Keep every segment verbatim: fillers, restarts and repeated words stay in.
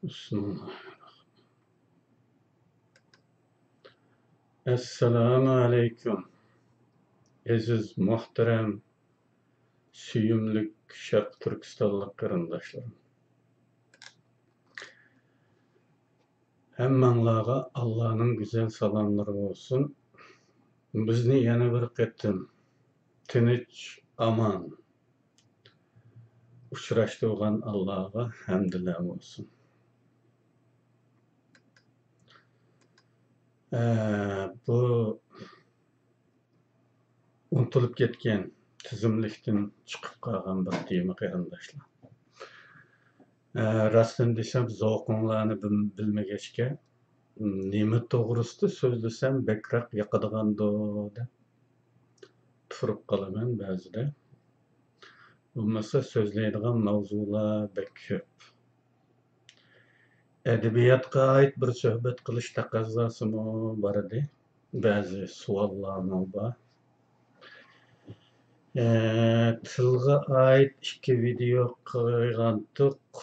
بىسمىللاھىررەھمانىررەھىم. ئەسسالامۇ ئەلەيكۇم، ئەزىز، مۇھتەرەم، سۆيۈملۈك شەرقىي تۈركىستانلىق قېرىنداشلىرىم. ھەممەڭلارغا ئاللانىڭ گۈزەل سالاملىرى بولسۇن. بىزنى يەنە بىر قېتىم تىنچ، ئامان ئۇچراشتۇرغان ئاللاغا ھەمدىلەر بولسۇن. ئە، بۇ ئۇنتۇلۇپ كەتكەن، تىزىملىكتىن چىقىپ قالغان بىر تېما، قېرىنداشلار. ئە، راستىنى دېسەم، زوقۇڭلارنى بىل-، بىلمىگەچكە، نېمە توغرىسىدا سۆزلىسەم بەكرەك ياقىدىغاندۇ دەپ تۇرۇپ قالىمەن بەزىدە. بولمىسا سۆزلەيدىغان ماۋزۇلار بەك كۆپ. ئەدەبىياتقا ئائىت بىر سۆھبەت قىلىش تەقەززاسىمۇ بار ئىدى. بەزى سوئاللارمۇ بار. ئە، تىلغا ئائىت ئىككى ۋىدېئو قىلغانتۇق.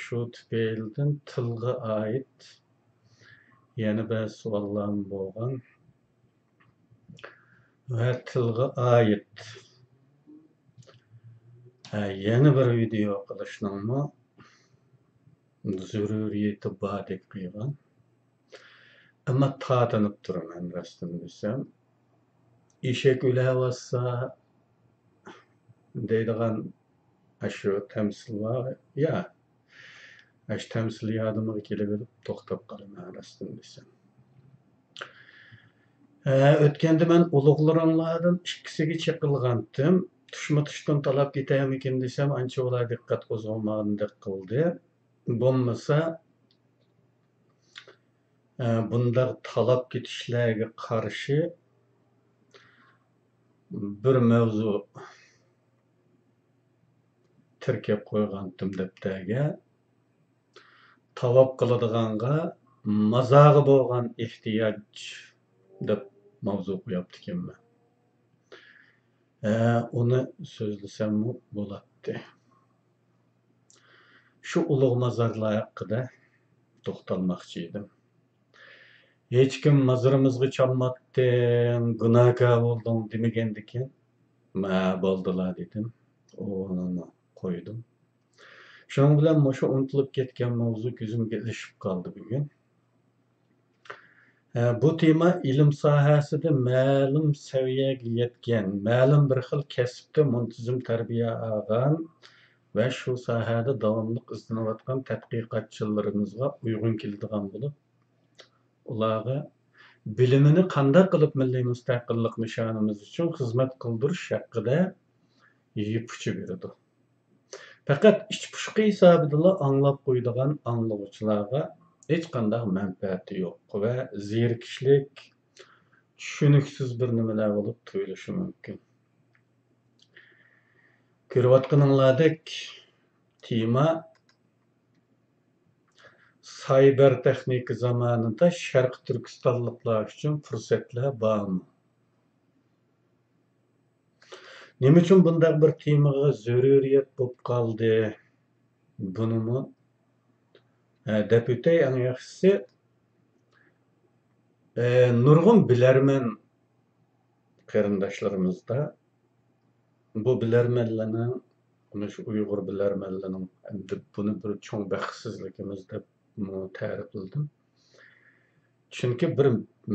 شۇ تۈپەيلىدىن تىلغا ئائىت يەنە بەزى سوئاللارمۇ بولغان. ۋە تىلغا ئائىت، ھە، يەنە بىر ۋىدېئو قىلىشنىڭمۇ زۆرۈرىيىتى باردەك قىلغان. ئەمما تارتىنىپ تۇرىمەن، راستىنى دېسەم. ئېشەك ئۆلەۋاتسا دەيدىغان ئاشۇ تەمسىل بار يا، ئاشۇ تەمسىل يادىمغا كېلىۋېلىپ توختاپ قالىمەن، راستىنى دېسەم. ھە، ئۆتكەندە مەن ئۇلۇغلىرىڭلاردىن ئىككىسىگە چېقىلغانتىم. تۇشمۇ تۇشتىن تالاپ كېتەرمىكىن دېسەم، ئانچە ئۇلار دىققەت قوزغىمىغاندەك قىلدى. بولمىسا، ئە، بۇنداق تالاپ كېتىشلەرگە قارشى بىر مەۋزۇ تىركەپ قويغانتىم دەپتەرگە. تاۋاپ قىلىدىغانغا مازارغا بولغان ئېھتىياج دەپ ماۋزۇ قوياپتىكەنمەن. ھە، ئۇنى سۆزلىسەممۇ بولاتتى. شۇ ئۇلۇغ مازارلار ھەققىدە توختالماقچى ئىدىم. ھېچكىم مازىرىمىزغا چامماتتىڭ، گۇناھكار بولدۇڭ دېمىگەندىكىن، مە، بولدىلا دېدىم. ئۇنىمۇ قويدۇم. شۇنىڭ بىلەن مۇشۇ ئۇنتۇلۇپ كەتكەن ماۋزۇ كۆزۈمگە ئىلىشىپ قالدى بۈگۈن. ئە، بۇ تېما ئىلىم ساھەسىدە مەلۇم سەۋىيەگە يەتكەن، مەلۇم بىر خىل كەسىپتە مۇنتىزىم تەربىيە ئالغان ۋە شۇ ساھەدە داۋاملىق ئىزدىنىۋاتقان تەتقىقاتچىلىرىمىزغا ئۇيغۇن كېلىدىغان بولۇپ، ئۇلارغا بىلىمىنى قانداق قىلىپ مىللىي مۇستەقىللىق نىشانىمىز ئۈچۈن خىزمەت قىلدۇرۇش ھەققىدە يىپ ئۇچى بېرىدۇ. پەقەت ئىچ پۇشقى ھېسابىدىلا ئاڭلاپ قويىدىغان ئاڭلىغۇچىلارغا ھېچقانداق مەنپەئەتى يوق ۋە زېرىكىشلىك، چۈشىنىكسىز بىر نېمىلەر بولۇپ تۇيۇلۇشى مۇمكىن. كۆرۈۋاتقىنىڭلاردەك، تېما سايبېر تېخنىكا زامانىدا شەرقىي تۈركىستانلىقلار ئۈچۈن پۇرسەتلەر بارمۇ؟ نېمە ئۈچۈن بۇنداق بىر تېمىغا زۆرۈرىيەت بولۇپ قالدى؟ بۇنىمۇ، ئە، دەپ ئۆتەي. ئەڭ ياخشىسى، ئە، نۇرغۇن بىلەرمەن قېرىنداشلىرىمىزدا بۇ بىلەرمەنلەرنىڭ، مۇشۇ ئۇيغۇر بىلەرمەنلىرىنىڭ ئەمدى بۇنى بىر چوڭ بەختسىزلىكىمىز دەپمۇ تەرىپلىدىم. چۈنكى بىر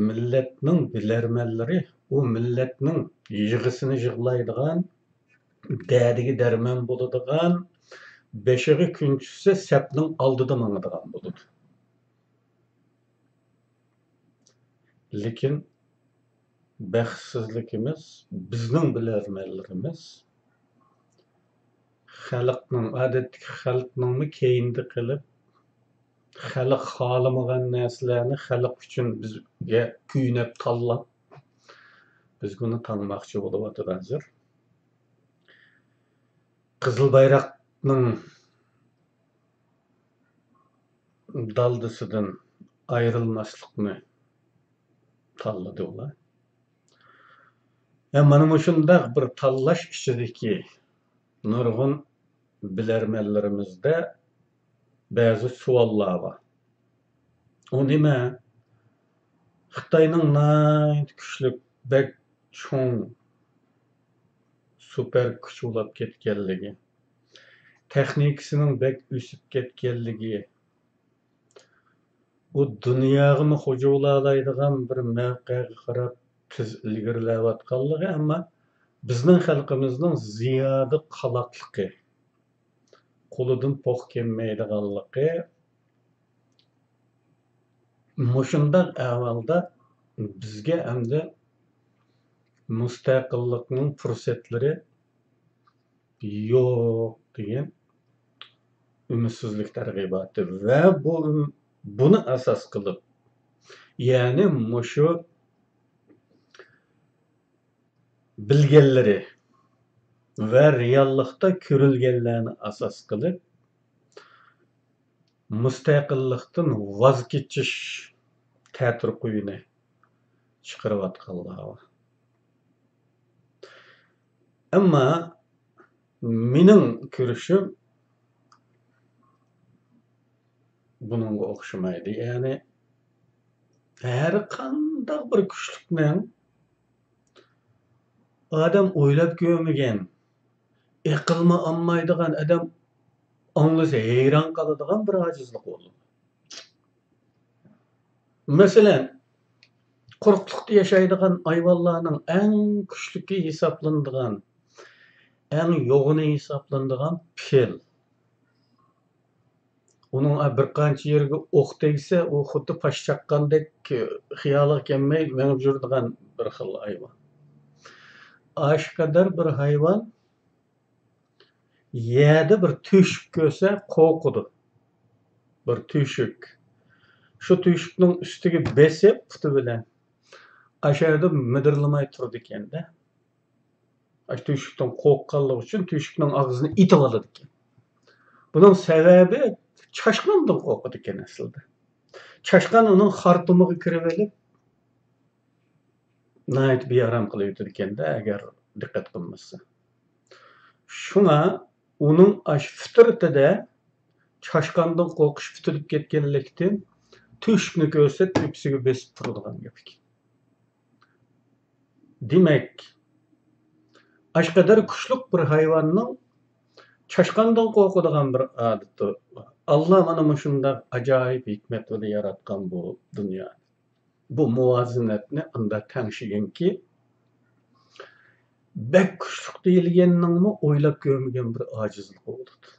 مىللەتنىڭ بىلەرمەنلىرى ئۇ مىللەتنىڭ يىغىسىنى يىغلايدىغان، دەردىگە دەرمان بولىدىغان، بېشىغا كۈن چۈشسە سەپنىڭ ئالدىدا ماڭىدىغان بولىدۇ. لېكىن بەختسىزلىكىمىز، بىزنىڭ بىلەرمەنلىرىمىز خەلقنىڭ، ئادەتتىكى خەلقنىڭمۇ كەينىدە قېلىپ، خەلق خالىمىغان نەرسىلەرنى خەلق ئۈچۈن بىزگە كۆينەپ تاللاپ، بىزگە ئۇنى تاڭماقچى بولۇۋاتىدۇ ھازىر. قىزىل بايراقنىڭ دالدىسىدىن ئايرىلماسلىقنى تاللىدى ئۇلار. ھەم مانا مۇشۇنداق بىر تاللاش ئىچىدىكى نۇرغۇن بىلەرمەنلىرىمىزدە بەزى سوئاللار بار. ئۇ نېمە؟ خىتاينىڭ ناھايىتى كۈچلۈك، بەك چوڭ سۇپەر كۈچ بولاپ كەتكەنلىكى، تېخنىكىسىنىڭ بەك ئۆسۈپ كەتكەنلىكى، ئۇ دۇنياغىمۇ خوجا بولالايدىغان بىر مەۋقەگە قاراپ تېز ئىلگىرىلەۋاتقانلىقى، ئەمما بىزنىڭ خەلقىمىزنىڭ زىيادە قالاقلىقى، قولىدىن پوق كەلمەيدىغانلىقى، مۇشۇنداق ئەھۋالدا بىزگە ئەمدى مۇستەقىللىقنىڭ پۇرسەتلىرى يوق دېگەن ئۈمىدسىزلىك تەرغىباتى ۋە بۇ، بۇنى ئاساس قىلىپ، يەنى مۇشۇ بىلگەنلىرى ۋە رېئاللىقتا كۆرۈلگەنلەرنى ئاساس قىلىپ، مۇستەقىللىقتىن ۋاز كېچىش تەتۈر قۇيۇنى چىقىرىۋاتقانلار بار. ئەمما مېنىڭ كۆرۈشۈم بۇنىڭغا ئوخشىمايدۇ. يەنى ھەر قانداق بىر كۈچلۈكنىڭ ئادەم ئويلاپ كۆرمىگەن، ئەقىلمۇ ئالمايدىغان، ئادەم ئاڭلىسا ھەيران قالىدىغان بىر ئاجىزلىق بولىدۇ. مەسىلەن، قۇرۇقلۇقتا ياشايدىغان ھايۋانلارنىڭ ئەڭ كۈچلۈكى ھېسابلىنىدىغان، ئەڭ يوغىنى ھېسابلىنىدىغان پىل. ئۇنىڭ بىر قانچە يېرىگە ئوق تەگسە، ئۇ خۇددى پاش چاققاندەك خىيالىغا كەلمەي مېڭىپ يۈرىدىغان بىر خىل ھايۋان. ئاشۇ قەدەر بىر ھايۋان يەردە بىر تۆشۈك كۆرسە قورقىدۇ. بىر تۆشۈك. شۇ تۆشۈكنىڭ ئۈستىگە بېسىپ پۇتى بىلەن، ئاشۇ يەردە مىدىرلىماي تۇرىدىكەن-دە. ئاشۇ تۆشۈكتىن قورققانلىقى ئۈچۈن تۆشۈكنىڭ ئاغزىنى ئېتىۋالىدىكەن. بۇنىڭ سەۋەبى، چاشقاندىن قورقىدىكەن ئەسلىدە. چاشقان ئۇنىڭ خارتۇمىغا كىرىۋېلىپ، ناھايىتى بىئارام قىلىۋېتىدىكەن-دە، ئەگەر دىققەت قىلمىسا. شۇڭا ئۇنىڭ ئاشۇ فىترىتىدە چاشقاندىن قورقۇش پۈتۈلۈپ كەتكەنلىكتىن، تۆشۈكنى كۆرسە تۆپىسىگە بېسىپ تۇرىدىغان گەپ ئىكەن. دېمەك، ئاشقەدەر كۈچلۈك بىر ھايۋاننىڭ چاشقاندىن قورقىدىغان بىر ئادىتى بار. ئاللا مانا مۇشۇنداق ئاجايىپ ھېكمەت بىلەن ياراتقان بۇ دۇنيانى. بۇ مۇۋازىنەتنى ئاندا تەڭشىگىنكى، بەك كۈچلۈك دېيىلگەننىڭمۇ ئويلاپ كۆرمىگەن بىر ئاجىزلىقى بولىدۇ.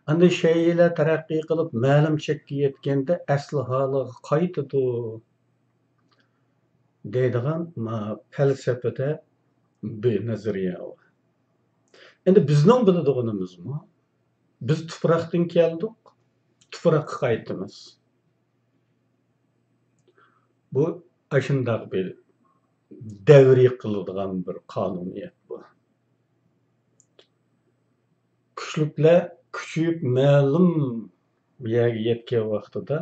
ئاندىن شەيئىلەر تەرەققىي قىلىپ، مەلۇم چەككە يەتكەندە ئەسلى ھالىغا قايتىدۇ دەيدىغان ما پەلسەپىدە بىر نەزەرىيە بار. ئەمدى بىزنىڭ بىلىدىغىنىمىزمۇ، بىز تۇپراقتىن كەلدۇق، تۇپراققا قايتىمىز. بۇ ئاشۇنداق بىر دەۋرىي قىلىدىغان بىر قانۇنىيەت بۇ. كۈچلۈكلەر كۈچىيىپ مەلۇم يەرگە يەتكەن ۋاقتىدا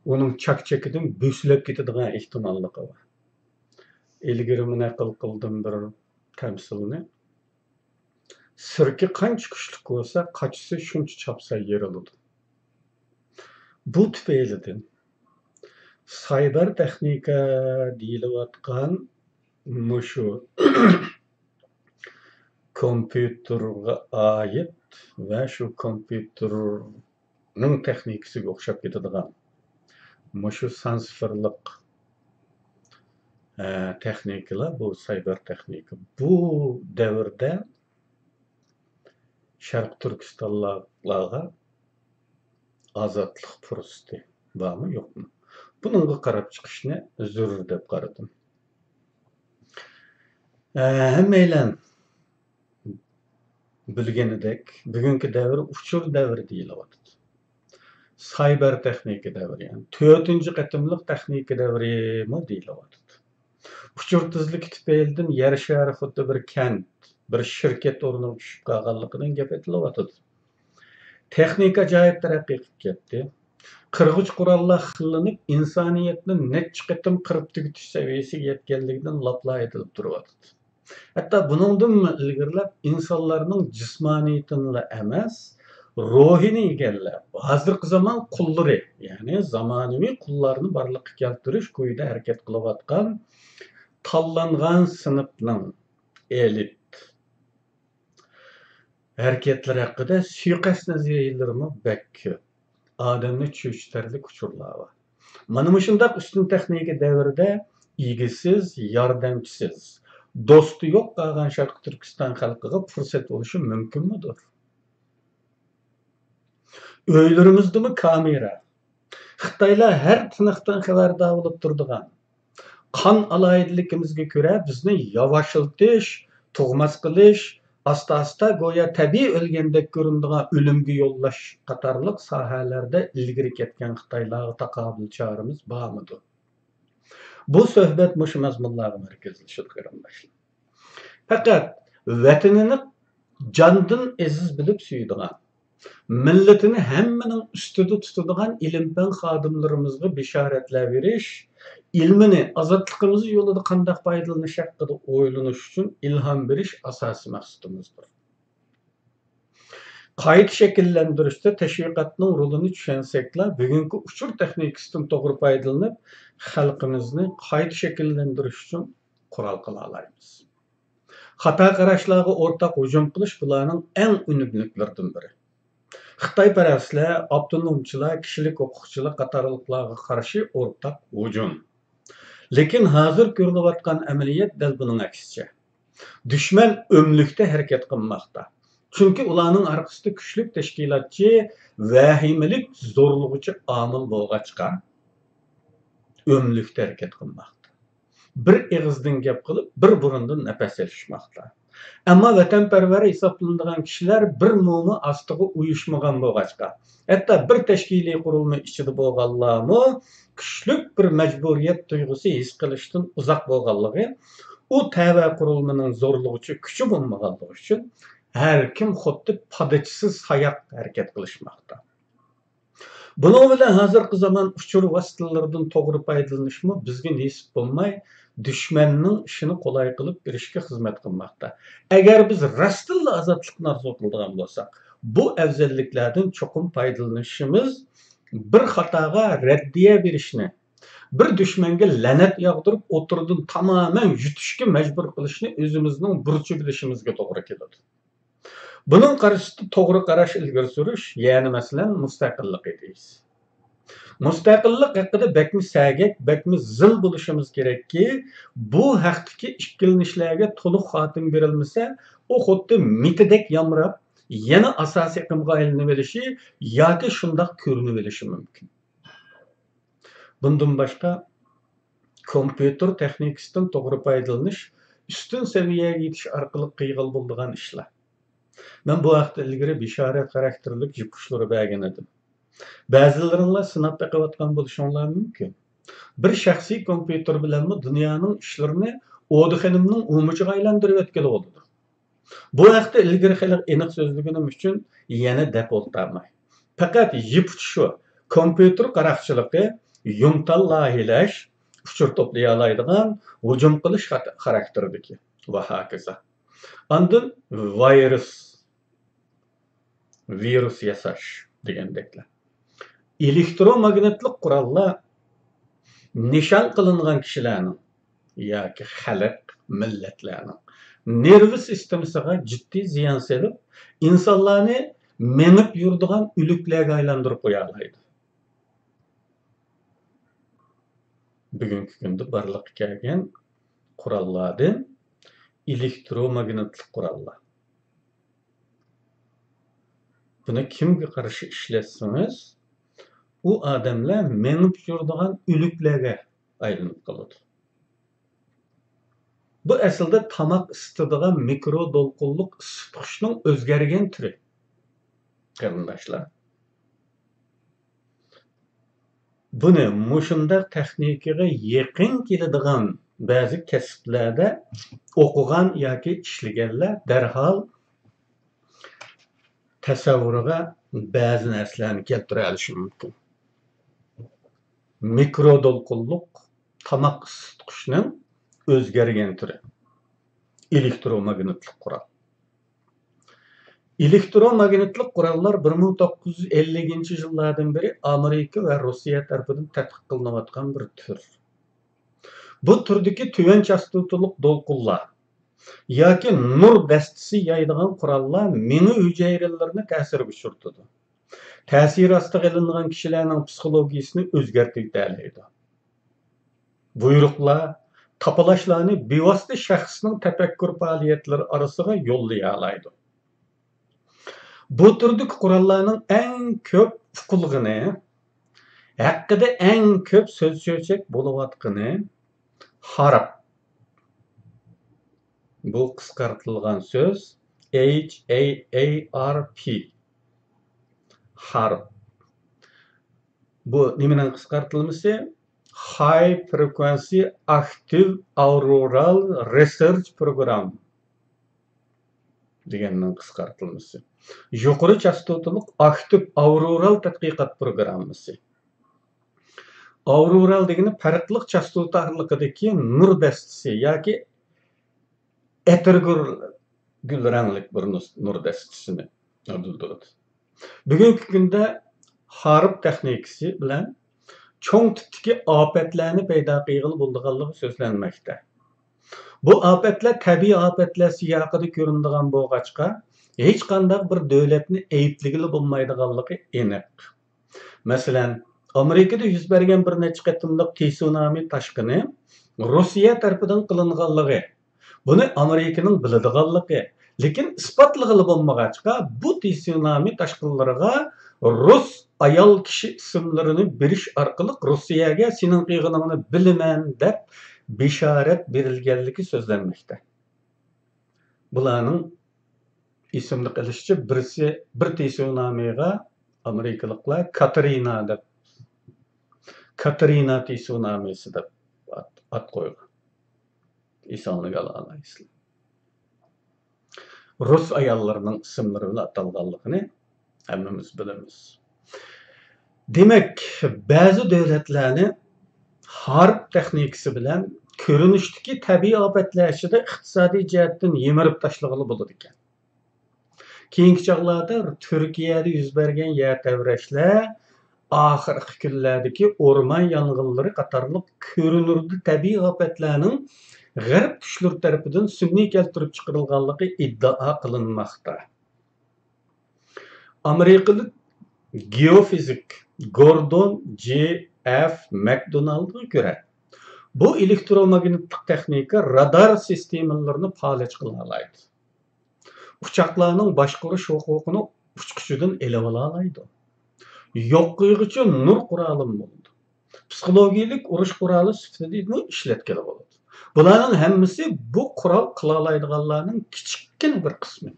ئۇنىڭ چاك-چېكىدىن بۆسۈلۈپ كېتىدىغان ئېھتىماللىقى بار. ئىلگىرى مەن نەقىل قىلدىم بىر تەمسىلنى. سىركە قانچە كۈچلۈك بولسا، قاچىسى شۇنچە چاپسان يېرىلىدۇ. بۇ تۈپەيلىدىن سايبېر تېخنىكا دېيىلىۋاتقان مۇشۇ كومپيۇتېرغا ئائىت ۋە شۇ كومپيۇتېرنىڭ تېخنىكىسىگە ئوخشاپ كېتىدىغان مۇشۇ سان سىفىرلىق، ئە، تېخنىكىلار، بۇ سايبېر تېخنىكا. بۇ دەۋردە شەرقىي تۈركىستانلىقلارغا ئازادلىق پۇرسىتى بارمۇ، يوقمۇ؟ بۇنىڭغا قاراپ چىقىشنى زۆرۈر دەپ قارىدىم. ئە، ھەممەيلەن بىلگىنىدەك، بۈگۈنكى دەۋر ئۇچۇر دەۋرى دېيىلىۋاتىدۇ. سايبېر تېخنىكا دەۋرى، يەنى تۆتىنچى قېتىملىق تېخنىكا دەۋرىمۇ دېيىلىۋاتىدۇ. ئۇچۇر تېزلىكى تۈپەيلىدىن يەر شارى خۇددى بىر كەنت، بىر شىركەت ئورنىغا چۈشۈپ قالغانلىقىدىن گەپ ئېتىلىۋاتىدۇ. تېخنىكا ئاجايىپ تەرەققىي قىلىپ كەتتى. قىرغۇچ قوراللار خىللىنىپ، ئىنسانىيەتنى نەچچە قېتىم قىرىپ تۈگىتىش سەۋىيەسىگە يەتكەنلىكىدىن لاپلا ئېيتىلىپ تۇرۇۋاتىدۇ. ھەتتا بۇنىڭدىنمۇ ئىلگىرىلەپ ئىنسانلارنىڭ جىسمانىيىتىنىلا ئەمەس، روھىنى ئىگىلەپ، ھازىرقى زامان قۇللىرى، يەنى زامانىۋى قۇللارنى بارلىققا كەلتۈرۈش كويىدا ھەرىكەت قىلىۋاتقان تاللانغان سىنىپنىڭ، ئېلىت، ھەرىكەتلىرى ھەققىدە سۇيىقەست نەزەرىيەلىرىمۇ بەك كۆپ. ئادەمنى چۆچۈتەرلىك ئۇچۇرلار بار. مانا مۇشۇنداق ئۈستۈن تېخنىكا دەۋرىدە ئىگىسىز، ياردەمچىسىز، دوستى يوق قالغان شەرقىي تۈركىستان خەلقىگە پۇرسەت بولۇشى مۇمكىنمىدۇ؟ ئۆيلىرىمىزدىمۇ كامېرا، خىتايلار ھەر تىنىقتىن خەۋەردار بولۇپ تۇرىدىغان، قان ئالاھىدىلىكىمىزگە كۆرە بىزنى ياۋاشلىتىش، تۇغماس قىلىش، ئاستا-ئاستا گويا تەبىئىي ئۆلگەندەك كۆرۈنىدىغان ئۆلۈمگە يوللاش قاتارلىق ساھەلەردە ئىلگىرى كەتكەن خىتايلارغا تاقابىل چارىمىز بارمىدۇ؟ بۇ سۆھبەت مۇشۇ مەزمۇنلارغا مەركەزلىشىدۇ، قېرىنداشلار. پەقەت ۋەتىنىنى جاندىن ئەزىز بىلىپ سۆيىدىغان، مىللىتىنى ھەممىنىڭ ئۈستىدە تۇتىدىغان ئىلىم-پەن خادىملىرىمىزغا بېشارەتلەر بېرىش، ئىلمىنى ئازادلىقىمىز يولىدا قانداق پايدىلىنىش ھەققىدە ئويلىنىش ئۈچۈن ئىلھام بېرىش ئاساسىي مەقسىتىمىزدۇر. قايتا شەكىللەندۈرۈشتە تەشۋىقاتنىڭ رولىنى چۈشەنسەكلا، بۈگۈنكى ئۇچۇر تېخنىكىسىدىن توغرا پايدىلىنىپ، خەلقىمىزنى قايتا شەكىللەندۈرۈش ئۈچۈن قورال قىلالايمىز. خاتا قاراشلارغا ئورتاق ھۇجۇم قىلىش بۇلارنىڭ ئەڭ ئۈنۈملۈكلىرىدىن بىرى. خىتايپەرەسلەر، ئاپتونومچىلار، كىشىلىك ھوقۇقچىلار قاتارلىقلارغا قارشى ئورتاق ھۇجۇم. لېكىن ھازىر كۆرۈلۈۋاتقان ئەمەلىيەت دەل بۇنىڭ ئەكسىچە. دۈشمەن ئۆملۈكتە ھەرىكەت قىلماقتا. چۈنكى ئۇلارنىڭ ئارقىسىدا كۈچلۈك تەشكىلاتچى، ۋەھىمىلىك زورلىغۇچى ئامىل بولغاچقا، ئۆملۈكتە ھەرىكەت قىلماقتا. بىر ئېغىزدىن گەپ قىلىپ، بىر بۇرۇندىن نەپەس ئېلىشماقتا. ئەمما ۋەتەنپەرۋەر ھېسابلىنىدىغان كىشىلەر بىر موما ئاستىغا ئۇيۇشمىغان بولغاچقا، ھەتتا بىر تەشكىلىي قۇرۇلما ئىچىدە بولغانلارمۇ كۈچلۈك بىر مەجبۇرىيەت تۇيغۇسى ھېس قىلىشتىن ئۇزاق بولغانلىقى، ئۇ تەۋە قۇرۇلمىنىڭ زورلىغۇچى كۈچى بولمىغانلىقى ئۈچۈن، ھەر كىم خۇددى پادىچىسىز ساياق ھەرىكەت قىلىشماقتا. بۇنىڭ بىلەن ھازىرقى زامان ئۇچۇر ۋاسىتىلىرىدىن توغرا پايدىلىنىشمۇ بىزگە نېسىپ بولماي، دۈشمەننىڭ ئىشىنى قولاي قىلىپ بېرىشكە خىزمەت قىلماقتا. ئەگەر بىز راستتىنلا ئازادلىقنى ئارزۇ قىلىدىغان بولساق، بۇ ئەۋزەللىكلەردىن چوقۇم پايدىلىنىشىمىز، بىر خاتاغا رەددىيە بېرىشنى، بىر دۈشمەنگە لەنەت ياغدۇرۇپ، ئوتتۇرىدىن تامامەن يۈتۈشكە مەجبۇر قىلىشنى ئۆزىمىزنىڭ بۇرچى بىلىشىمىزگە توغرا كېلىدۇ. بۇنىڭ قارشىسىدا توغرا قاراش ئىلگىرى سۈرۈش، يەنى مەسىلەن، مۇستەقىللىق ئىدىيىسى. مۇستەقىللىق ھەققىدە بەكمۇ سەگەك، بەكمۇ زىل بولۇشىمىز كېرەككى، بۇ ھەقتىكى ئىككىلىنىشلەرگە تولۇق خاتىمە بېرىلمىسە، ئۇ خۇددى مىتىدەك يامراپ، يەنە ئاساسىي ئېقىمغا ئايلىنىۋېلىشى ياكى شۇنداق كۆرۈنۈۋېلىشى مۇمكىن. بۇندىن باشقا، كومپيۇتېر تېخنىكىسىدىن توغرا پايدىلىنىش، ئۈستۈن سەۋىيەگە يېتىش ئارقىلىق قىلغىلى بولىدىغان ئىشلار. مەن بۇ ھەقتە ئىلگىرى بېشارەت خاراكتېرلىك يىپ ئۇچلىرى بەرگەن ئىدىم. بەزىلىرىڭلار سىناپ بېقىۋاتقان بولۇشۇڭلار مۇمكىن. بىر شەخسىي كومپيۇتېر بىلەنمۇ دۇنيانىڭ ئىشلىرىنى ئودى خېنىمنىڭ ئۇمىچىغا ئايلاندۇرۇۋەتكىلى بولىدۇ. بۇ ھەقتە ئىلگىرى خېلى ئېنىق سۆزلىگىنىم ئۈچۈن يەنە دەپ ئولتۇرماي. پەقەت يىپ ئۇچۇشى، كومپيۇتېر قاراقچىلىقى، يۇمتال لايىھەلەش، ئۇچۇر توپلىيالايدىغان، ھۇجۇم قىلىش خات-، خاراكتېرىدىكى ۋە ھاكازا. ئاندىن ۋىرۇس، ۋىرۇس ياساش دېگەندەكلەر. ئېلېكتروماگنىتلىق قوراللار نىشان قىلىنغان كىشىلەرنىڭ ياكى خەلق، مىللەتلەرنىڭ نېرۋا سىستېمىسىغا جىددىي زىيان سېلىپ، ئىنسانلارنى مېڭىپ يۈرىدىغان ئۆلۈكلەرگە ئايلاندۇرۇپ قويالايدۇ. بۈگۈنكى كۈندە بارلىققا كەلگەن قوراللاردىن ئېلېكتروماگنىتلىق قوراللار. بۇنى كىمگە قارشى ئىشلەتسىڭىز، ئۇ ئادەملەر مېڭىپ يۈرىدىغان ئۆلۈكلەرگە ئايلىنىپ قالىدۇ. بۇ ئەسلىدە تاماق ئىسسىتىدىغان مىكرو دولقۇنلۇق ئىسسىتقۇچنىڭ ئۆزگەرگەن تۈرى، قېرىنداشلار. بۇنى مۇشۇنداق تېخنىكىغا يېقىن كېلىدىغان بەزى كەسىپلەردە ئوقۇغان ياكى ئىشلىگەنلەر دەرھال تەسەۋۋۇرىغا بەزى نەرسىلەرنى كەلتۈرەلىشى مۇمكىن. مىكرو دولقۇنلۇق تاماق ئىسسىتقۇچنىڭ ئۆزگەرگەن تۈرى. ئېلېكتروماگنىتلىق قورال. ئېلېكتروماگنىتلىق قوراللار بىر مىڭ توققۇز يۈز ئەللىكىنچى يىللاردىن بېرى ئامېرىكا ۋە روسىيە تەرىپىدىن تەتقىق قىلىنىۋاتقان بىر تۈر. بۇ تۈردىكى تۆۋەن چاستوتىلىق دولقۇنلار ياكى نۇر دەستىسى يايىدىغان قوراللار مېڭە ھۈجەيرىلىرىنى تەسىرگە ئۇچرىتىدۇ. تەسىرى ئاستىغا ئېلىنغان كىشىلەرنىڭ پسىخولوگىيىسىنى ئۆزگەرتىۋېتەلەيدۇ. بۇيرۇقلار، تاپىلاشلارنى بىۋاسىتە شەخسنىڭ تەپەككۇر پائالىيەتلىرى ئارىسىغا يوللىيالايدۇ. بۇ تۈردىكى قوراللارنىڭ ئەڭ كۆپ ئۇقۇلغىنى، ھەققىدە ئەڭ كۆپ سۆز-چۆچەك بولۇۋاتقىنى ھارپ. بۇ قىسقارتىلغان سۆز، H A R P. ھارپ. بۇ نېمىنىڭ قىسقارتىلمىسى؟ High Frequency Active Auroral Research Program دېگەننىڭ قىسقارتىلمىسى. يۇقىرى چاستوتىلىق ئاكتىپ ئاۋرورال تەتقىقات پروگراممىسى. ئاۋرورال دېگىنى پەرقلىق چاستوتا ئارىلىقىدىكى نۇر دەستىسى ياكى ئەتىرگۈل رەڭلىك بىر نۇر، نۇر دەستىسىنى بىلدۈرىدۇ. بۈگۈنكى كۈندە ھارپ تېخنىكىسى بىلەن چوڭ تىپتىكى ئاپەتلەرنى پەيدا قىلغىلى بولىدىغانلىقى سۆزلەنمەكتە. بۇ ئاپەتلەر تەبىئىي ئاپەتلەر سىياقىدا كۆرۈنىدىغان بولغاچقا، ھېچقانداق بىر دۆلەتنى ئەيىبلىگىلى بولمايدىغانلىقى ئېنىق. مەسىلەن، ئامېرىكىدا يۈز بەرگەن بىر نەچچە قېتىملىق تسۇنامى تاشقىنى روسىيە تەرىپىدىن قىلىنغانلىقى، بۇنى ئامېرىكىنىڭ بىلىدىغانلىقى، لېكىن ئىسپاتلىغىلى بولمىغاچقا، بۇ تسۇنامى تاشقىنلىرىغا رۇس ئايال كىشى ئىسىملىرىنى بېرىش ئارقىلىق روسىيەگە سېنىڭ قىلغىنىڭنى بىلىمەن دەپ بېشارەت بېرىلگەنلىكى سۆزلەنمەكتە. بۇلارنىڭ ئېسىمدە قېلىشىچە، بىرسى، بىر تسۇنامىغا ئامېرىكىلىقلار كاترىنا دەپ، كاترىنا تسۇنامىسى دەپ ئات، ئات قويغان. ئېسىڭلارغا ئالالايسىلەر. رۇس ئاياللىرىنىڭ ئىسىملىرى بىلەن ئاتالغانلىقىنى ھەممىمىز بىلىمىز. دېمەك، بەزى دۆلەتلەرنى ھارپ تېخنىكىسى بىلەن كۆرۈنۈشتىكى تەبىئىي ئاپەتلەر ئىچىدە ئىقتىسادىي جەھەتتىن يىمىرىپ تاشلىغىلى بولىدىكەن. كېيىنكى چاغلاردا تۈركىيەدە يۈز بەرگەن يەر تەۋرەشلەر، ئاخىرقى كۈنلەردىكى ئورمان يانغىنلىرى قاتارلىق كۆرۈنۈردە تەبىئىي ئاپەتلەرنىڭ غەرب كۈچلىرى تەرىپىدىن سۈنئىي كەلتۈرۈپ چىقىرىلغانلىقى ئىددىئا قىلىنماقتا. ئامېرىكىلىق گېئوفىزىك گوردون جې ئېف ماكدونالدقا كۆرە، بۇ ئېلېكتروماگنىتلىق تېخنىكا رادار سىستېمىلىرىنى پالەچ قىلالايدۇ. ئۇچاقلارنىڭ باشقۇرۇش ھوقۇقىنى ئۇچقۇچىدىن ئېلىۋالالايدۇ. يوق قىلغۇچى نۇر قورالىمۇ بولىدۇ. پسىخولوگىيەلىك ئۇرۇش قورالى سۈپىتىدىمۇ ئىشلەتكىلى بولىدۇ. بۇلارنىڭ ھەممىسى بۇ قورال قىلالايدىغانلارنىڭ كىچىككىنە بىر قىسمى.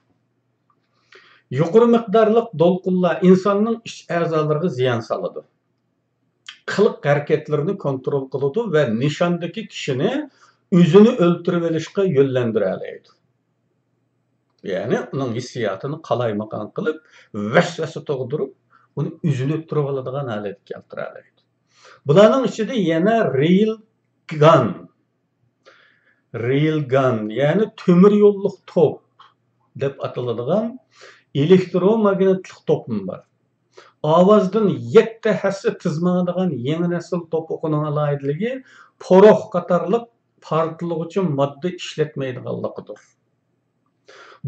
يۇقىرى مىقدارلىق دولقۇنلار ئىنساننىڭ ئىچ ئەزالىرىغا زىيان سالىدۇ. قىلىق ھەرىكەتلىرىنى كونترول قىلىدۇ ۋە نىشاندىكى كىشىنى ئۆزىنى ئۆلتۈرۈۋېلىشقا يۆنلەندۈرەلەيدۇ. يەنى ئۇنىڭ ھېسسىياتىنى قالايمىقان قىلىپ، ۋەسۋەسە تۇغدۇرۇپ، ئۇنى ئۆزىنى ئۆلتۈرۈۋالىدىغان ھالەتكە كەلتۈرەلەيدۇ. بۇلارنىڭ ئىچىدە يەنە رېيل گان، رېيل گان، يەنى تۆمۈر يوللۇق توپ دەپ ئاتىلىدىغان ئېلېكتروماگنىتلىق توپمۇ بار. ئاۋازدىن يەتتە ھەسسە تېز ماڭىدىغان يېڭى نەسىل توپ ئوقىنىڭ ئالاھىدىلىكى پورۇخ قاتارلىق پارتلىغۇچى ماددا ئىشلەتمەيدىغانلىقىدۇر.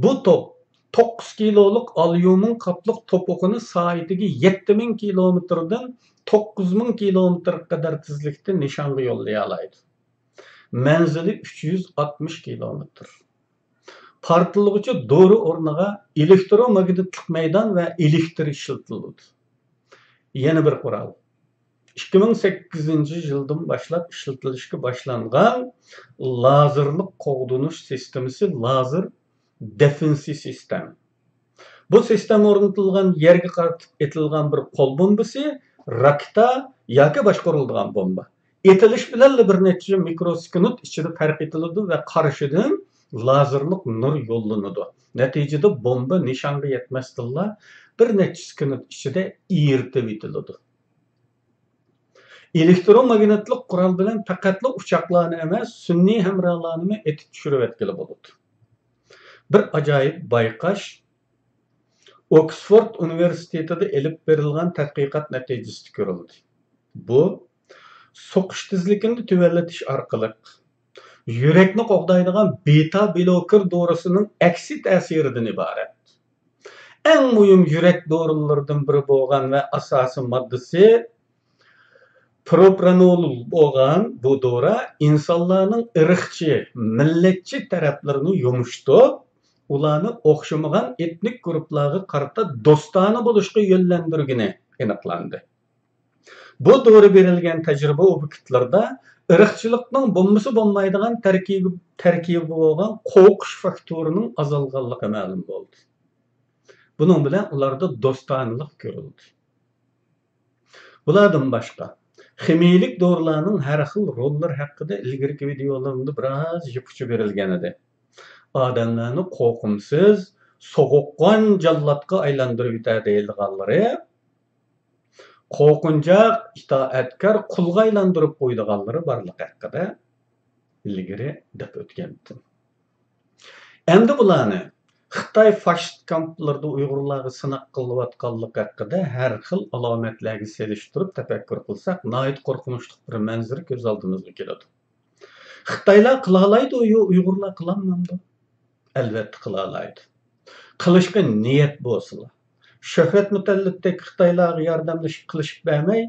بۇ توپ توققۇز كىلولۇق ئاليۇمىن قاپلىق توپ ئوقىنى سائىتىگە يەتتە مىڭ كىلومېتىردىن توققۇز مىڭ كىلومېتىرغا قەدەر تېزلىكتە نىشانغا يوللىيالايدۇ. مەنزىلى ئۈچ يۈز ئاتمىش كىلومېتىر. پارتلىغۇچى دورا ئورنىغا ئېلېكتروماگنىتلىق مەيدان ۋە ئېلېكتر ئىشلىتىلىدۇ. يەنە بىر قورال. ئىككى مىڭ سەككىزىنچى يىلدىن باشلاپ ئىشلىتىلىشكە باشلانغان لازېرلىق قوغدىنىش سىستېمىسى، لازېر دېفېنسى سىستېم. بۇ سىستېما ئورنىتىلغان يەرگە قارىتىپ ئېتىلغان بىر قول بومبىسى، راكېتا ياكى باشقۇرۇلىدىغان بومبا. ئېتىلىش بىلەنلا بىر نەچچە مىكروسېكۇنت ئىچىدە پەرق ئېتىلىدۇ ۋە قارشىدىن لازېرلىق نۇر يوللىنىدۇ. نەتىجىدە بومبا نىشانغا يەتمەستىنلا بىر نەچچە سېكۇنت ئىچىدە ئېرىتىۋېتىلىدۇ. ئېلېكتروماگنىتلىق قورال بىلەن پەقەتلا ئۇچاقلارنى ئەمەس، سۈنئىي ھەمراھلارنىمۇ ئېتىپ چۈشۈرۈۋەتكىلى بولىدۇ. بىر ئاجايىپ بايقاش ئوكسفورد ئۇنىۋېرسىتېتىدا ئېلىپ بېرىلغان تەتقىقات نەتىجىسىدە كۆرۈلدى. بۇ سوقۇش تېزلىكىنى تۆۋەنلىتىش ئارقىلىق يۈرەكنى قوغدايدىغان بېتا بلوكېر دورىسىنىڭ ئەكسى تەسىرىدىن ئىبارەت. ئەڭ مۇھىم يۈرەك دورىلىرىدىن بىرى بولغان ۋە ئاساسىي ماددىسى پروپرانول بولغان بۇ دورا ئىنسانلارنىڭ ئىرقچى، مىللەتچى تەرەپلىرىنى يۇمشىتىپ، ئۇلارنى ئوخشىمىغان ئېتنىك گۇرۇپپىلارغا قارىتا دوستانە بولۇشقا يۆنلەندۈرگىنى ئېنىقلاندى. بۇ دورا بېرىلگەن تەجرىبە ئوبيېكتلىرىدا ئىرقچىلىقنىڭ بولمىسا بولمايدىغان تەركىبى، تەركىبى بولغان قورقۇش فاكتورىنىڭ ئازالغانلىقى مەلۇم بولدى. بۇنىڭ بىلەن ئۇلاردا دوستانىلىق كۆرۈلدى. بۇلاردىن باشقا، خىمىيىلىك دورىلارنىڭ ھەر خىل روللىرى ھەققىدە ئىلگىرىكى ۋىدېئولىرىمدا بىراز يىپ ئۇچى بېرىلگەنىدى. ئادەملەرنى قورقۇمسىز، سوغۇققان جاللاتقا ئايلاندۇرۇۋېتەر دەيدىغانلىرى، قورقۇنچاق، ئىتائەتكار قۇلغا ئايلاندۇرۇپ قويىدىغانلىرى بارلىقى ھەققىدە ئىلگىرى دەپ ئۆتكەنتىم. ئەمدى بۇلارنى خىتاي فاشىست كامپلىرىدا ئۇيغۇرلارغا سىناق قىلىۋاتقانلىقى ھەققىدە ھەر خىل ئالامەتلەرگە سېلىشتۇرۇپ تەپەككۇر قىلساق، ناھايىتى قورقۇنچلۇق بىر مەنزىرە كۆز ئالدىمىزغا كېلىدۇ. خىتايلار قىلالايدۇ، يو، ئۇيغۇرلار قىلالمامدۇ؟ ئەلۋەتتە قىلالايدۇ. قىلىشقا نىيەت بولسىلا. شۆھرەت مۇتەللىپتەك خىتايلارغا ياردەملىشىپ قىلىشىپ بەرمەي،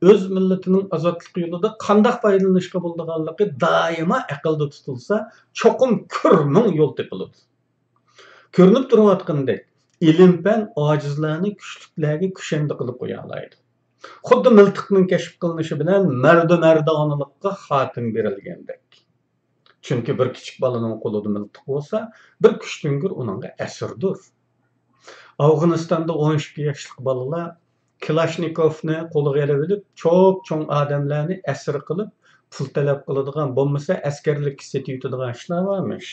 ئۆز مىللىتىنىڭ ئازادلىقى يولىدا قانداق پايدىلىنىشقا بولىدىغانلىقى دائىما ئەقىلدە تۇتۇلسا، چوقۇم كۆرمىڭ يول تېپىلىدۇ. كۆرۈنۈپ تۇرۇۋاتقىنىدەك، ئىلىم-پەن ئاجىزلارنى كۈچلۈكلەرگە كۈشەندە قىلىپ قويالايدۇ. خۇددى مىلتىقنىڭ كەشىپ قىلىنىشى بىلەن مەردۇ-مەردانىلىققا خاتىمە بېرىلگەندەك. چۈنكى بىر كىچىك بالىنىڭ قولىدا مىلتىق بولسا، بىر كۈچتۈڭگۈر ئۇنىڭغا ئەسىردۇر. ئافغانىستاندا ئون ئىككى ياشلىق بالىلار كلاشنىكوفنى قولىغا ئېلىۋېلىپ، چوپ-چوڭ ئادەملەرنى ئەسىر قىلىپ، پۇل تەلەپ قىلىدىغان، بولمىسا ئەسكەرلىككە سېتىۋېتىدىغان ئىشلار بارمىش.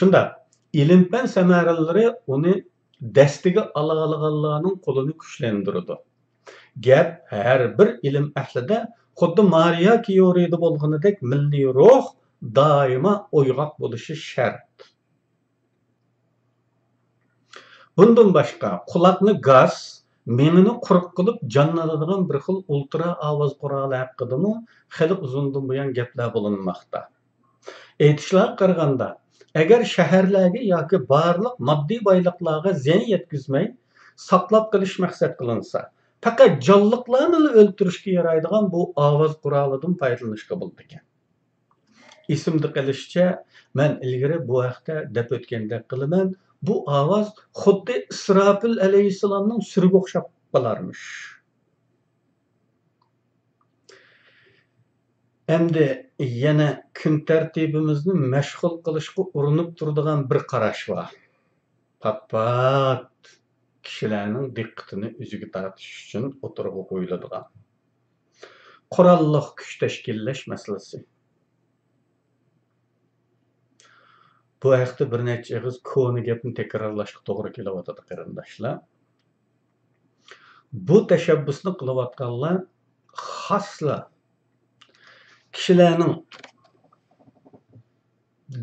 شۇنداق، ئىلىم-پەن سەمەرىلىرى ئۇنى دەستىگە ئالالىغانلارنىڭ قولىنى كۈچلەندۈرىدۇ. گەپ ھەر بىر ئىلىم ئەھلىدە، خۇددى مارىيا كىيورىدا بولغىنىدەك مىللىي روھ دائىما ئويغاق بولۇشى شەرت. بۇندىن باشقا، قۇلاقنى گاس، مېڭىنى قۇرۇق قىلىپ جانلىنىدىغان بىر خىل ئۇلترا ئاۋاز قورالى ھەققىدىمۇ خېلى ئۇزۇندىن بۇيان گەپلەر بولۇنماقتا. ئېيتىشلارغا قارىغاندا، ئەگەر شەھەرلەرگە ياكى بارلىق ماددىي بايلىقلارغا زىيان يەتكۈزمەي ساقلاپ قېلىش مەقسەت قىلىنسا، پەقەت جانلىقلارنىلا ئۆلتۈرۈشكە يارايدىغان بۇ ئاۋاز قورالىدىن پايدىلىنىشقا بولىدىكەن. ئېسىمدە قېلىشىچە، مەن ئىلگىرى بۇ ھەقتە دەپ ئۆتكەندەك قىلىمەن، بۇ ئاۋاز خۇددى ئىسراپىل ئەلەيھىسسالامنىڭ سۈرىگە ئوخشاپ قالارمىش. ئەمدى يەنە كۈن تەرتىپىمىزنى مەشغۇل قىلىشقا ئۇرۇنۇپ تۇرىدىغان بىر قاراش بار. پات-پات كىشىلەرنىڭ دىققىتىنى ئۆزىگە تارتىش ئۈچۈن ئوتتۇرىغا قويۇلىدىغان قوراللىق كۈچ تەشكىللەش مەسىلىسى. بۇ ھەقتە بىر نەچچە ئېغىز كونا گەپنى تەكرارلاشقا توغرا كېلىۋاتىدۇ، قېرىنداشلار. بۇ تەشەببۇسنى قىلىۋاتقانلار خاسلا كىشىلەرنىڭ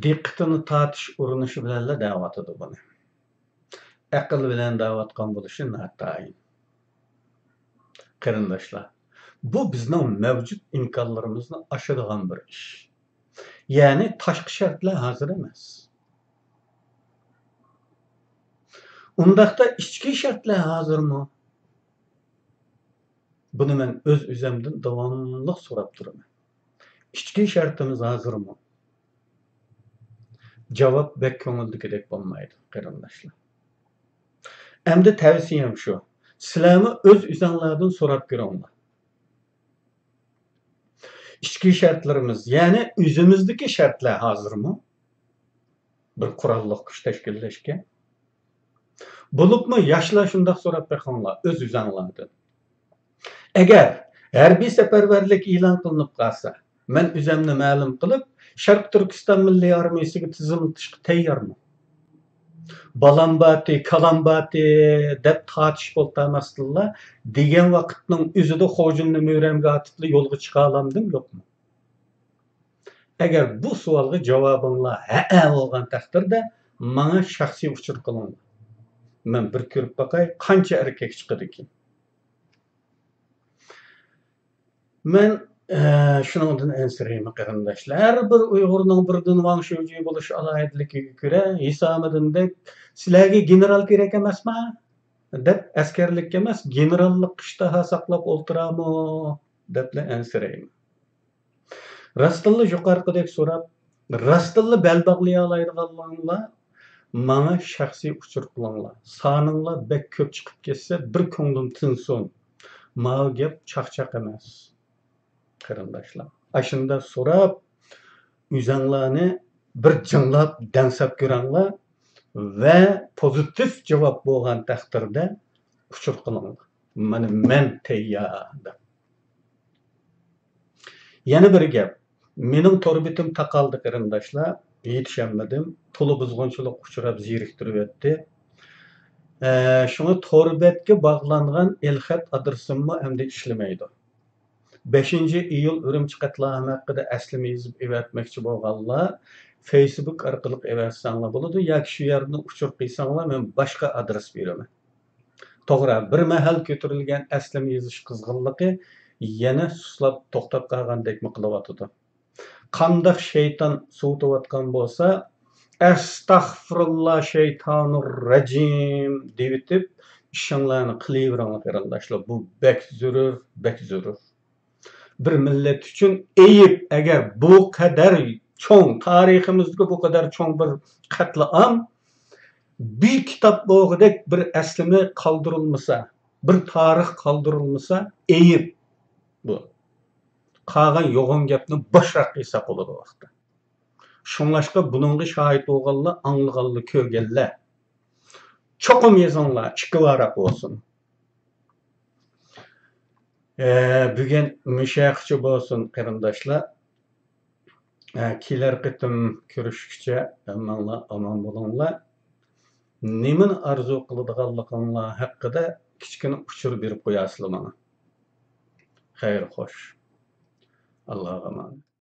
دىققىتىنى تارتىش ئۇرۇنۇشى بىلەنلا دەۋاتىدۇ بۇنى. ئەقىل بىلەن دەۋاتقان بولۇشى ناتايىن. قېرىنداشلار، بۇ بىزنىڭ مەۋجۇت ئىمكانلىرىمىزنى ئاشىدىغان بىر ئىش. يەنى تاشقى شەرتلەر ھازىر ئەمەس. ئۇنداقتا ئىچكى شەرتلەر ھازىرمۇ؟ بۇنى مەن ئۆز-ئۆزۈمدىن داۋاملىق سوراپ تۇرىمەن. ئىچكى شەرتىمىز ھازىرمۇ؟ جاۋاب بەك كۆڭۈلدىكىدەك بولمايدۇ، قېرىنداشلار. ئەمدى تەۋسىيەم شۇ، سىلەرمۇ ئۆز-ئۆزۈڭلاردىن سوراپ كۆرۈڭلار. ئىچكى شەرتلىرىمىز، يەنى ئۆزىمىزدىكى شەرتلەر ھازىرمۇ بىر قوراللىق كۈچ تەشكىللەشكە؟ بولۇپمۇ ياشلار شۇنداق سوراپ بېقىڭلار ئۆز-ئۆزۈڭلاردىن. ئەگەر ھەربىي سەپەرۋەرلىك ئېلان قىلىنىپ قالسا، مەن ئۆزۈمنى مەلۇم قىلىپ، شەرقىي تۈركىستان مىللىي ئارمىيىسىگە تىزىملىتىشقا تەييارمەن. بالامباتى، كالامباتى دەپ تارتىشىپ ئولتۇرماستىنلا، دېگەن ۋاقىتنىڭ ئۆزىدە خوجۇننى مۈرەمگە ئاتىپلا يولغا چىقالامدىم، يوقمۇ؟ ئەگەر بۇ سوئالغا جاۋابىڭلار ھەئە بولغان تەقدىردە، ماڭا شەخسىي ئۇچۇر قىلىڭلار. مەن بىر كۆرۈپ باقاي، قانچە ئەركەك چىقىدىكىن. مەن، ئە، شۇنىڭدىن ئەنسىرەيمەن، قېرىنداشلار. ھەر بىر ئۇيغۇرنىڭ بىردىن ۋاڭ شۇجى بولۇش ئالاھىدىلىكىگە كۆرە، ھېسامىدىندەك، «سىلەرگە گېنېرال كېرەك ئەمەسما؟» دەپ، ئەسكەرلىككە ئەمەس، گېنېراللىق ئىشتىھا ساقلاپ ئولتۇرامۇ دەپلا ئەنسىرەيمەن. راستتىنلا يۇقىرىقىدەك سوراپ، راستتىنلا بەل باغلىيالايدىغانلىرىڭلار ماڭا شەخسىي ئۇچۇر قىلىڭلار. سانىڭلار بەك كۆپ چىقىپ كەتسە، بىر كۆڭلۈم تىنسۇن. ماۋۇ گەپ چاقچاق ئەمەس، قېرىنداشلار. ئاشۇنداق سوراپ، ئۆزەڭلارنى بىر جىڭلاپ، دەڭسەپ كۆرەڭلار ۋە پوزىتىپ جاۋاب بولغان تەقدىردە ئۇچۇر قىلىڭلار. مانا مەن تەييار دەپ. يەنە بىر گەپ، مېنىڭ تور بېتىم تاقالدى، قېرىنداشلار، يېتىشەلمىدىم. تولا بۇزغۇنچىلىققا ئۇچراپ زېرىكتۈرۈۋەتتى. ئە، شۇڭا تور بەتكە باغلانغان ئېلخەت ئادرېسىممۇ ئەمدى ئىشلىمەيدۇ. بەشىنچى ئىيۇل ئۈرۈمچى قەتلىئامى ھەققىدە ئەسلىمە يېزىپ ئەۋەتمەكچى بولغانلار فېيسبۇك ئارقىلىق ئەۋەتسەڭلار بولىدۇ ياكى شۇ يەردىن ئۇچۇر قىلساڭلار، مەن باشقا ئادرېس بېرىمەن. توغرا، بىر مەھەل كۆتۈرۈلگەن ئەسلىمە يېزىش قىزغىنلىقى يەنە سۇسلاپ توختاپ قالغاندەكمۇ قىلىۋاتىدۇ. قانداق شەيتان سوۋۇتۇۋاتقان بولسا، «ئەستەغپۇرۇللا شەيتانۇر رەجىم» دېۋىتىپ، ئىشىڭلارنى قىلىۋېرىڭلار، قېرىنداشلار. بۇ بەك زۆرۈر، بەك زۆرۈر. بىر مىللەت ئۈچۈن ئەيىب، ئەگەر بۇ قەدەر چوڭ، تارىخىمىزدىكى بۇ قەدەر چوڭ بىر قەتلىئام، بىر كىتاب بولغۇدەك بىر ئەسلىمە قالدۇرۇلمىسا، بىر تارىخ قالدۇرۇلمىسا، ئەيىب بۇ. قالغان يوغان گەپنى بوشراق قىلساق بولىدۇ ۋاقتى. شۇڭلاشقا بۇنىڭغا شاھىت بولغانلار، ئاڭلىغانلار، كۆرگەنلەر، چوقۇم يېزىڭلار، ئىككى ۋاراق بولسۇن. ئە، بۈگۈن مۇشۇ يەرگىچە بولسۇن، قېرىنداشلار. ئە، كېلەر قېتىم كۆرۈشكىچە ھەممىڭلار ئامان بولۇڭلار. نېمىنى ئارزۇ قىلىدىغانلىقىڭلار ھەققىدە كىچىككىنە ئۇچۇر بېرىپ قويارسىلەر ماڭا. خەير خوش. ئاللاغا ئامانەت.